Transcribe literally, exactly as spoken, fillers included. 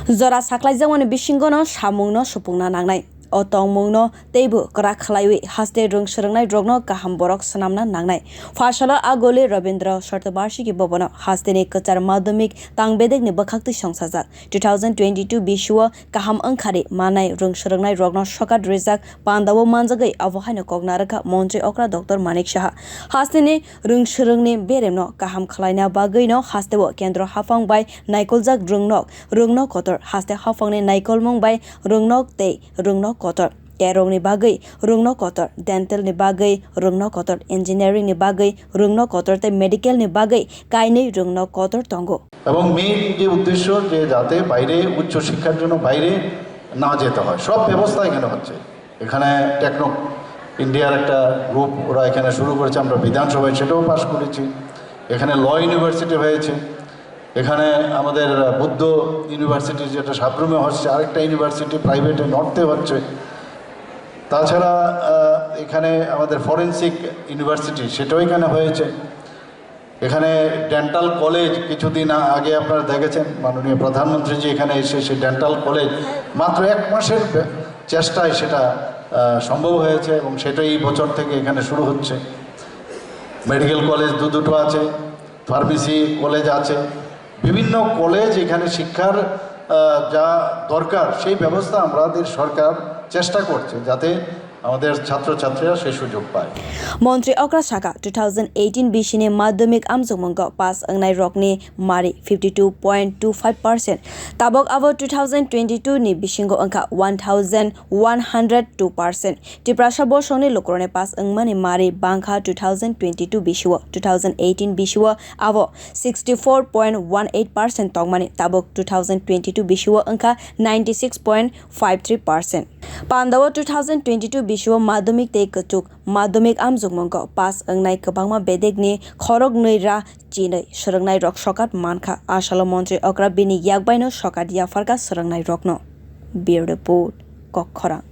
Jora saklaijakmani bisingono samungno supungna nangnai. O tongmungno teibo kwrak khlaiwi haste rwng swrwngnairokno kaham borok swnamna nangnai. Phaisalo Agoli Rabindra Shatobarshiki Bhavan-o hasteni kwchar madhyamik tang bedekni bwkhaktwi songsajak. Two thousand twenty-two bisio kaham wngkhari manai rwng swrwngnairokno sokat rijak pandao manjagwi abo haino kok narwkha Montri okra Doctor Manik Saha. Hasteni rwng swrwngni beremno kaham khlaina bagwino hasteo kendro haphang bai naikoljak rwngnok, rwngnok kotor, haste haphangni naikolmung bai rwngnok tei rwngnok kotor, kerongni bagwi rwngnok kotor, dental ni bagwi rwngnok kotor, engineering ni bagwi rwngnok kotor tei medical ni bagwi kainwi rwngnok kotor tongo. এবং মেইন যে উদ্দেশ্য, যে যাতে বাইরে উচ্চ শিক্ষার জন্য বাইরে না যেতে হয়, সব ব্যবস্থা এখানে হচ্ছে। এখানে টেকনো ইন্ডিয়ার একটা গ্রুপ, ওরা এখানে শুরু করেছে, আমরা বিধানসভায় সেটাও পাশ করেছি। এখানে ল ইউনিভার্সিটি হয়েছে, এখানে আমাদের বুদ্ধ ইউনিভার্সিটি, যেটা সাব্রুমে হচ্ছে, আরেকটা ইউনিভার্সিটি প্রাইভেটে নর্থে হচ্ছে। তাছাড়া আহ, এখানে আমাদের ফরেন্সিক ইউনিভার্সিটি, সেটাও এখানে হয়েছে। এখানে ডেন্টাল কলেজ, কিছুদিন আ- আগে আপনারা দেখেছেন, মাননীয় প্রধানমন্ত্রীজি এখানে এসে সেই ডেন্টাল কলেজ মাত্র এক মাসের বে- চেষ্টায় সেটা আহ, সম্ভব হয়েছে এবং সেটাই এই বছর থেকে এখানে শুরু হচ্ছে। মেডিকেল কলেজ দু দুটো আছে, ফার্মেসি কলেজ আছে, বিভিন্ন কলেজ এখানে শিক্ষার আহ, যা দরকার সেই ব্যবস্থা আমাদের সরকার চেষ্টা করছে যাতে আমাদের ছাত্রছাত্রীরা সেই সুযোগ পায়। Montri okra saka, two thousand eighteen bisini madhyamik amjokmungo pass wngnai rokni mari fifty two point two five percent. Tabok abo two thousand twenty two ni bisingo wngkha one thousand one hundred two percent. Tiprasa bosongni lukurokni pass wngmani mari bangkha two thousand twenty two bisio, two thousand eighteen bisio abo sixty four point one eight percent tongmani, tabok two thousand twenty two bisio wngkha ninety six point five three percent. Pandao two thousand twenty two bisio madhyamik tei kwchuk madhyamik amjokmungo pass wngnai kwbangma bedekni khorok nwi ra chinwi swrwngnairok sokat mankha. Asalo Montri okra bini yakbaino sokat yapharkha swrwngnairokno. Bureau Report, Kokkhorang.